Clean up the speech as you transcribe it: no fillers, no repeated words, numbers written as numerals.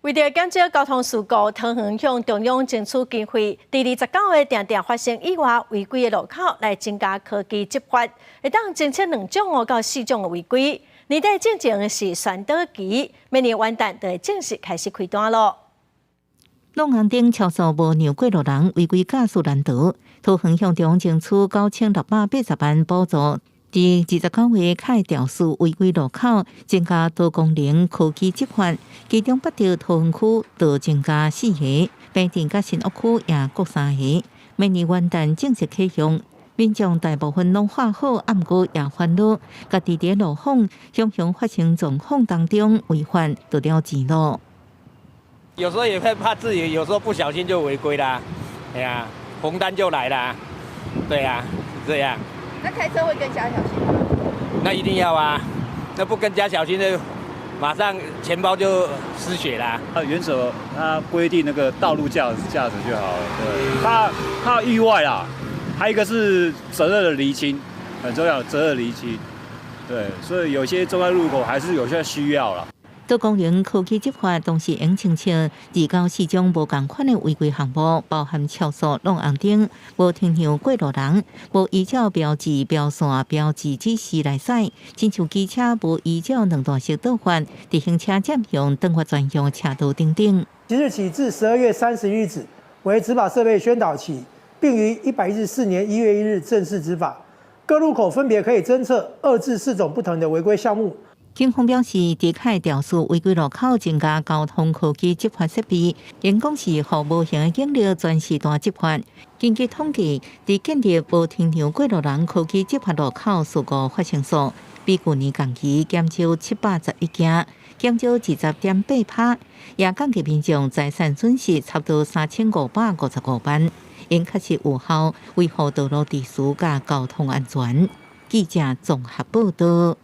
為著減少交通事故，桃園向中央爭取經費，佇29個定定發生意外違規的路口來增加科技執法，會當偵測兩種哦到四種的違規。年底進前是宣導期，明年元旦就會正式開始開單囉。挵紅燈超速無讓過路人，違規駕駛攔道，桃園向中央爭取9680萬補助。佇29個較肇事違規路口增加多功能科技執法，其中北投桃園區就增加四個，平鎮佮新屋區也各三個。明年元旦正式啟用，民眾大部分攏看好，毋過也煩惱，家己佇路況常常發生狀況當中違反就了錢囉。有時候也會怕自己，有時候不小心就違規啦，哎呀，紅單就來啦，對啊，是這樣。那開車會更加小心嗎？那一定要啊！那不更加小心的，馬上錢包就失血啦。啊，原則它規定那個道路駕駛就好了，對，怕怕意外啦。還有一個是責任的釐清，很重要，責任釐清。對，所以有些重要路口還是有些需要啦。多功能科技執法同時會偵測二到四種無仝款的違規項目，包含超速、挵紅燈、無停讓過路人、無依照標誌標線標誌指示來駛，親像機車無依照兩段式倒法，自行車佔用轉彎專用車道等等。即日起至12月31日止為執法設備宣導期，並於114年1月1日正式執法。各路口分別可以偵測2至4種不同的違規項目。警方表示，佇較肇事違規路口增加交通科技執法設備，因講是予無形的警力全時段執法。根據統計，佇建立無停讓過路人科技執法路口事故發生數，比舊年同期減少711件，減少20.8%，也降低民眾財產損失差不多3555萬。𪜶確實有效維護道路秩序佮交通安全。記者綜合報道。